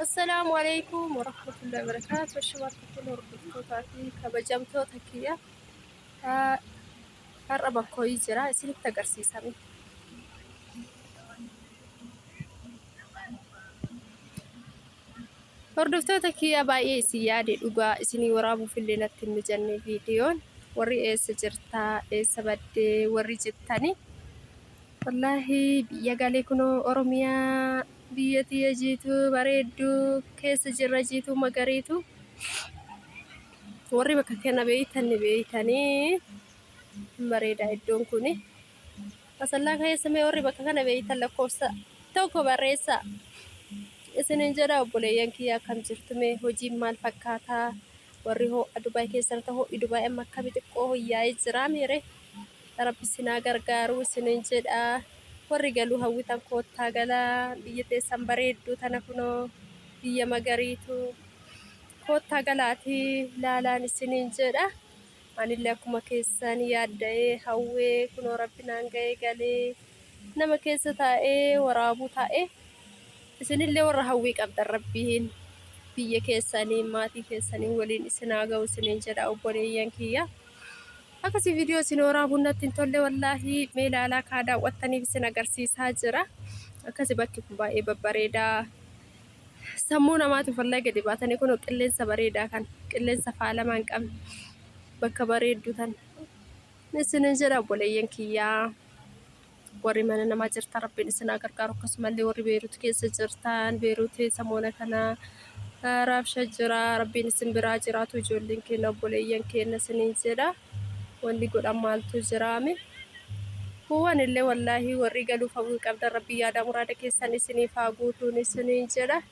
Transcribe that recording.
Assalaamu alaikum warahmatullahi wabarakaatu. Ashama harka hordoftootaa fi kabajamtoota kiyya. Har'a bakka ho'ii jira isinitti agarsiisame. Hordoftoota kiyya baay'ee isin yaade dhugaa isinii waraabuuf illee natti hin mijanne viidiyoon warri eessa jirtaa eessa baddee warri jettanii Wallaahi biyya galee kunoo Oromiyaa biyya tiyya jiituu bareedduu keessa jirra jiituu magariitu warri bakka kana beeytan ni beeytanii hin bareeda iddoon kuni. Asallaa keessa mee warri bakka kana beeytan lakkoofsa tokko barreessaa. Isinin jedha obboleeyyan kiyya akkam jirtu mee hojiin maal fakkaataa warri ho'a Dubaay keessa jirtan ho'i Dubaay amma akkami xiqqoo hoyyaa'ee jiraa meere. Rabbi isin haa gargaaru isinin jedha. Warri galuu hawwitan koottaa galaa. Biyya teessan bareedduu tana kunoo biyya magariitu. Koottaa galaatii laalaan isinin jedha. Anillee akkuma keessan yaadda'ee hawwee kunoo Rabbi naan ga'ee galee nama keessa taa'ee waraabuu taa'ee isinillee warra hawwii qabdan Rabbiin biyya keessanii maatii keessanii waliin isin haa ga'u isinin jedha obboleeyyan kiyya. Akkasii viidiyoo isin waraabuun natti hin tolle wallaahi mee ilaalaa kaa daawwattaniif isin agarsiisaa jira. Akkasi bakki kun baay'ee babbareedaa. Sammuu namaatiif wallaahi gadi baatanii kun qilleensa bareedaa kan qilleensa faalamaa hin qabne bakka bareeddu tan isinin jedha obboleeyyan kiyyaa. Warri mana namaa jirtan rabbiin isin haa gargaaru akkasumallee warri Beerut keessa jirtan Beerut samoona kana raabsha jira rabbiin isin biraa jiraatu ijoolleen keenya obboleeyyan keenya isiniin jedha wanni godhan maaltu jiraame kuuwwan illee wallaahi warri galuuf hawwii qabdan rabbiin yaada muraada keessan isiniif haa guutuun isiniin jedha.